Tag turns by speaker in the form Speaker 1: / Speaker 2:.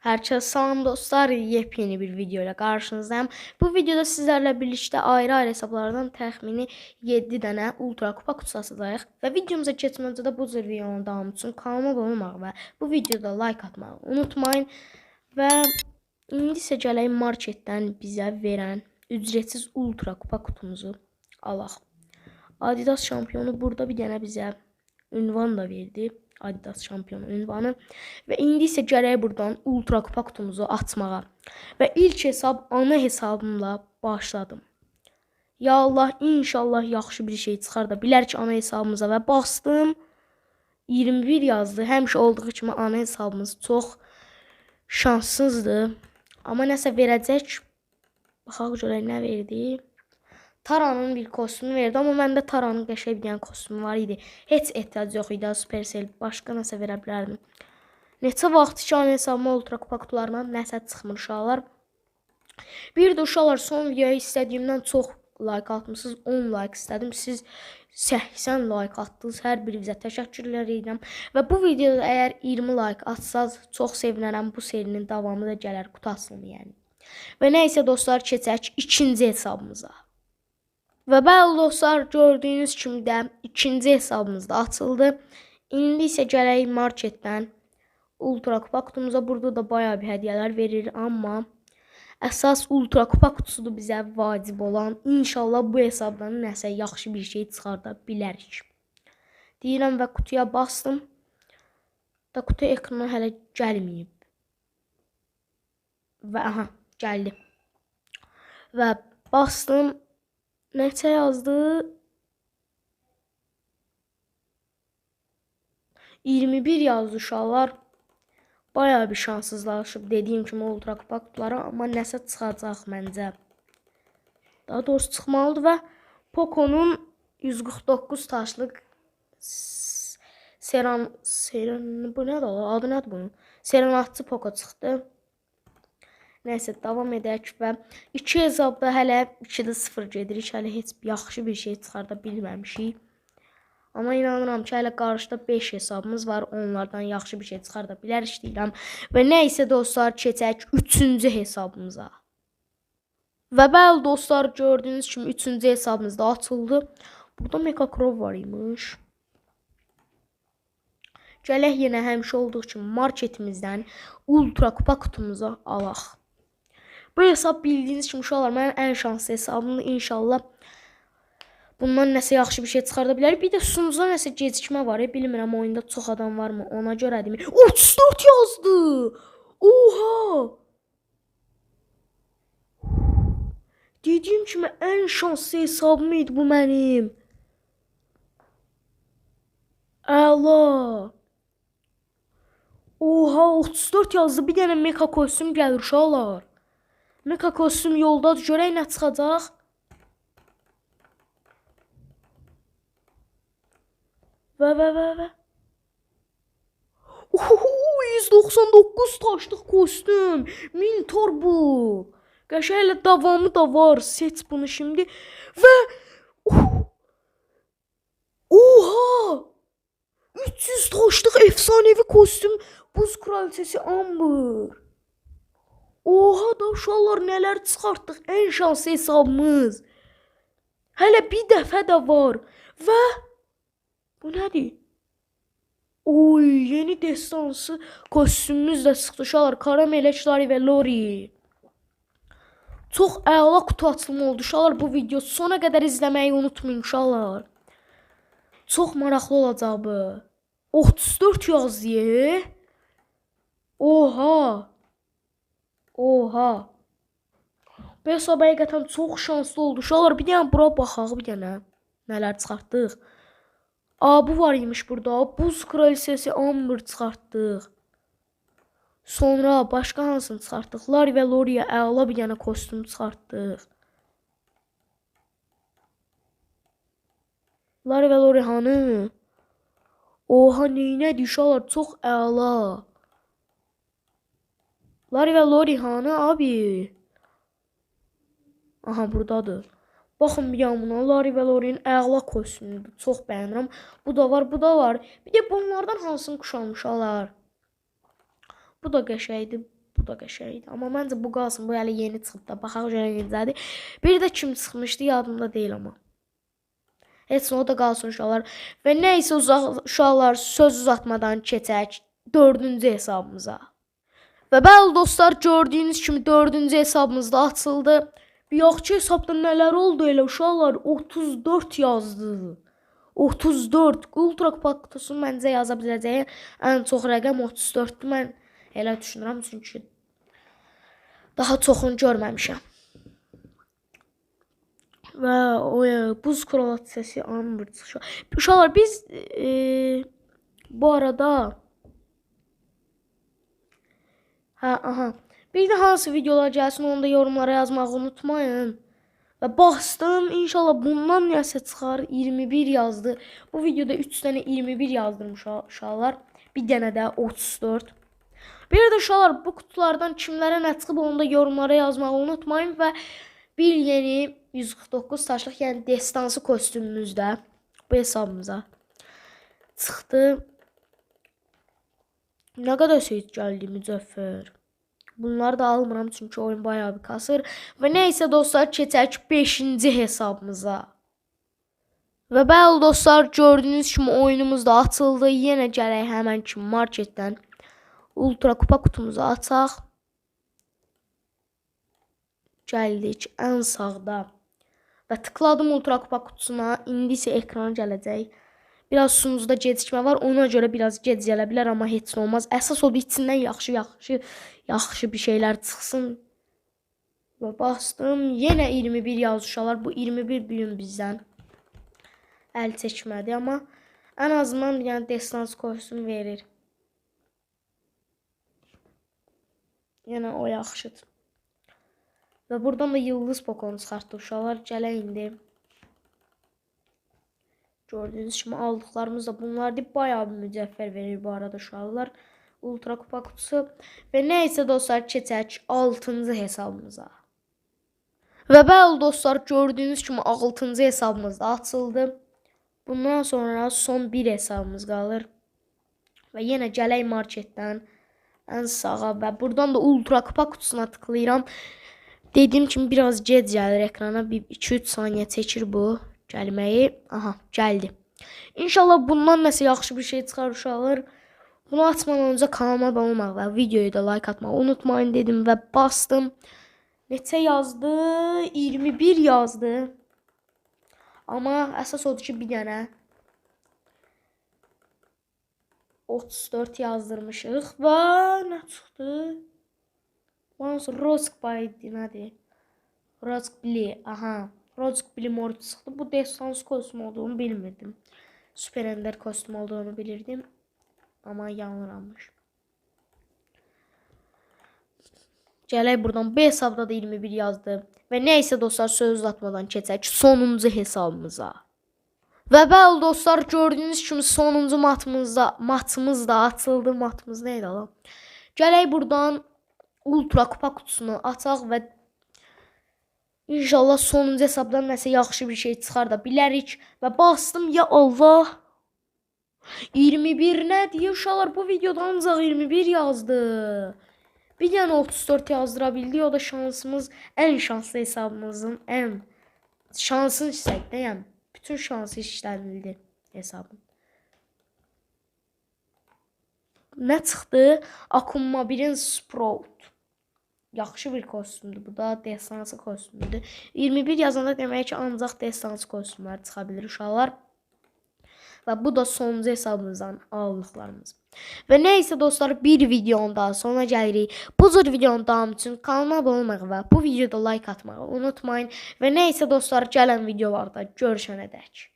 Speaker 1: Herkese salam dostlar, yepyeni bir video ile karşınızdayım. Bu videoda sizlerle birlikte ayrı ayrı hesaplardan təxmini 7 dənə ultra kupa kutusu açacağıq. Və videomuza keçmədən öncə də bu cür videonun davamı üçün kanalıma abunə olmağı və bu videoda like atmağı unutmayın. Və indi isə gələk marketdən bizə verən ücretsiz ultra kupa kutumuzu alaq. Adidas şampiyonu burada bir dənə bizə ünvan da verdi. Adidas şampiyonu ünvanı. Və indi isə gələk buradan ultra kupa kutumuzu açmağa. Və ilk hesab ana hesabımla başladım. Ya Allah, inşallah yaxşı bir şey çıxar da bilər ki ana hesabımıza və bastım. 21 yazdı. Həmişə olduğu kimi ana hesabımız çox şanssızdır. Amma nəsə verəcək. Baxaq görək nə verdi. Taranın bir kostümü verdi, amma məndə Taranın qəşəng bir dənə kostümü var idi. Heç ehtiyac yox idi Supercell. Başqa nəsə verə bilərdim. Neçə vaxt ki, ana hesabıma ultra kupa kutularından nəsə çıxmır uşaqlar. Bir də uşaqlar, son videoya istədiyimdən çox like atmısınız. 10 like istədim. Siz 80 like atdınız. Hər birinizə təşəkkürlər edirəm. Və bu videoda əgər 20 like atsaz çox sevinərəm. Bu serinin davamı da gələr, qutu açılımı yəni. Və nə isə dostlar, keçək ikinci hesabımıza. Və bəli dostlar, gördüyünüz kimi də ikinci hesabımız da açıldı. İndi isə gələk marketdən ultra kupa kutumuza. Burada da bayağı bir hədiyyələr verir, amma əsas ultra kupa kutusudur bizə vacib olan. İnşallah bu hesabdan nəsə yaxşı bir şey çıxarda bilərik. Deyirəm və kutuya bastım. Da kutu ekrana hələ gəlməyib. Və aha, gəldi. Və bastım. Neçə yazdı? 21 yazdı uşaqlar. Bayağı bir şanssızlaşıb dediyim kimi ultra kupa kutuları, amma nəsə çıxacaq məncə. Daha doğrusu çıxmalıdır və Poco'nun 149 taşlıq Seran bu nədir? Adı nədir bunun? Serenatçı Poco çıxdı. Nəysə, davam edək və iki hesabda hələ 2-də 0 gedirik. Hələ heç yaxşı bir şey çıxarda bilməmişik. Amma inanıram ki, hələ qarşıda 5 hesabımız var. Onlardan yaxşı bir şey çıxarda bilərik deyirəm. Və nə isə dostlar, keçək 3-cü hesabımıza. Və bəli dostlar, gördüyünüz kimi 3-cü hesabımız da açıldı. Burada Mecha Crow var imiş. Gələk yenə həmişə olduğu kimi marketimizdən ultra kupa kutumuzu alaq. Bu hesab bildiyiniz kimi uşaqlar mənim ən şanslı hesabımdır. İnşallah bundan nəsə yaxşı bir şey çıxarda bilərik. Bir də sunucuda nəsə gecikmə var. Bilmirəm oyunda çox adam varmı, ona görədirmi? 34 yazdı. Oha! Dediyim kimi ən şanslı hesabım idi bu mənim. Əla! Oha, 34 yazdı. Bir dənə mecha kostüm gəlir uşaqlar. Mecha kostüm yoldadır. Görək nə çıxacaq. Və. Oho, 199 taşlıq kostüm. Mintor bu. Qəşəng elə davamı da var. Seç bunu şimdi. Və oha! 300 taşlıq efsanevi kostüm. Buz kraliçesi Amber. Oha da uşaqlar, nələr çıxartdıq. Ən şanslı hesabımız. Hələ bir dəfə də var. Və bu nədir? Oy, yeni destansı kostümümüz də çıxdı uşaqlar. Kara Melek, Lari və Lori. Çox əla kutu açılımı oldu uşaqlar bu video. Sona qədər izləməyi unutmayın uşaqlar. Çox maraqlı olacaq bu. 34 yazdı. Oha. Oha. Bu hesab həqiqətən çox şanslı oldu. Uşaqlar, bir dənə bura baxaq bir dənə. Nələr çıxartdıq. Aa, bu var imiş burada. Buz kraliçesi Amber çıxartdıq. Sonra başqa hansını çıxartdıq? Lari və Lori'yə əla bir dənə kostüm çıxartdıq. Lari və Lori hanı? Oha, neynədir uşaqlar? Çox əla. Lari və Lori hanı abi? Aha, buradadır. Baxın bir buna. Lari və Lori'nin əla kostümüdür. Çox bəyənirəm. Bu da var, bu da var. Bir də bunlardan hansını quşanmışalar? Bu da qəşəngdir. Bu da qəşəngdir. Amma məncə bu qalsın. Bu hələ yeni çıxıb da. Baxaq görək necədir. Bir də kim çıxmışdı yadımda deyil amma. Heç nə, o da qalsın uşaqlar. Və nə isə uşaqlar söz uzatmadan keçək 4-cü hesabımıza. Və bəli dostlar, gördüyünüz kimi 4-cü hesabımız da açıldı. Bir yaxşı hesabda nələr oldu elə uşaqlar? 34 yazdı. 34. Ultra kupa qutusu məncə yaza biləcəyi ən çox rəqəm 34-dür. Mən elə düşünürəm, çünki daha çoxunu görməmişəm. Və o buz kralı səsi Amber çıxıyor. Uşaqlar biz bu arada aha. Bir də hansı videolar gəlsin onu da yorumlara yazmağı unutmayın. Və bastım. İnşallah bundan nəsə çıxar. 21 yazdı. Bu videoda 3 dənə 21 yazdırmış uşaqlar. Bir dənə də 34. Bir də uşaqlar bu kutulardan kimlərə nə çıxıb onu da yorumlara yazmağı unutmayın və bir yeni 149 taşlıq, yəni destansı kostümümüz də bu hesabımıza çıxdı. Nə qədər şey gəldi mücəffər. Bunları da almıram çünki oyun bayağı bir kasır. Və nəysə dostlar, keçək 5-ci hesabımıza. Və bəli dostlar, gördüyünüz kimi oyunumuz da açıldı. Yenə gələk həmən kimi marketdən Ultra kupa qutumuzu açaq. Gəldik ən sağda. Və tıkladım Ultra kupa qutusuna. İndi isə ekran gələcək. Biraz sunucuda gecikmə var. Ona görə biraz gec gələ bilər, amma heç nə olmaz. Əsas odur içindən yaxşı bir şeylər çıxsın. Və bastım. Yenə 21 yazdı uşaqlar. Bu 21 bu gün bizdən əl çəkmədi, amma ən azından bir dənə destans kostyum verir. Yəni o yaxşıdır. Və buradan da yıldız pokonu çıxartdı uşaqlar. Gələk indi. Gördüyünüz kimi aldıqlarımız da bunlardır. Bayağı bir mücəffər verir bu arada uşaqlar. Ultra kupa qutusu. Və nə isə dostlar, keçək 6-cı hesabımıza. Və bəli dostlar, gördüyünüz kimi 6-cı hesabımız da açıldı. Bundan sonra son bir hesabımız qalır. Və yenə gələk marketdən ən sağa və buradan da ultra kupa qutusuna tıklayıram. Dediyim kimi biraz gec gəlir ekrana. Bir 2-3 saniyə çəkir bu gəlməyi. Aha, gəldi. İnşallah bundan nəsə yaxşı bir şey çıxar uşaqlar. Bunu açmadan öncə kanalıma abunə olmağı və videoyu da like atmağı unutmayın dedim və bastım. Neçə yazdı? 21 yazdı. Amma əsas odur ki, bir dənə 34 yazdırmışıq və nə çıxdı? Once Roskby nədir? Roskbli, aha. Roskbli mor çıxdı. Bu destans kostüm olduğunu bilmirdim. Süper Ender kostüm olduğunu bilirdim. Amma yanırammış. Gələk buradan. Bu hesabda da 21 yazdı. Və nəysə dostlar, söz uzatmadan keçək sonuncu hesabımıza. Və bəli dostlar, gördüyünüz kimi sonuncu matımız da açıldı. Matımız neydi lan? Gələk buradan ultra kupa qutusunu açaq və inşallah sonuncu hesabdan nəsə yaxşı bir şey çıxar da bilərik. Və bastım, ya Allah. 21 nə deyə uşaqlar, bu videoda ancaq 21 yazdı. Bir dənə 34 yazdıra bildik. O da şansımız, ən şanslı hesabımızın ən şansın işlətdi. Yəni bütün şansı işlənildi hesabın. Nə çıxdı? Akuma 1-in Sprout. Yaxşı bir kostümdür. Bu da destansı kostümdür. 21 yazanda demək ki, ancaq destansı kostümlər çıxa bilir uşaqlar. Və bu da sonuncu hesabımızdan aldıqlarımız. Və nəysə dostlar, bir videonun daha sonuna gəlirik. Bu cür videonun davamı üçün kanalıma abunə olmağı və bu videoda like atmağı unutmayın. Və nəysə dostlar, gələn videolarda görüşənə dək.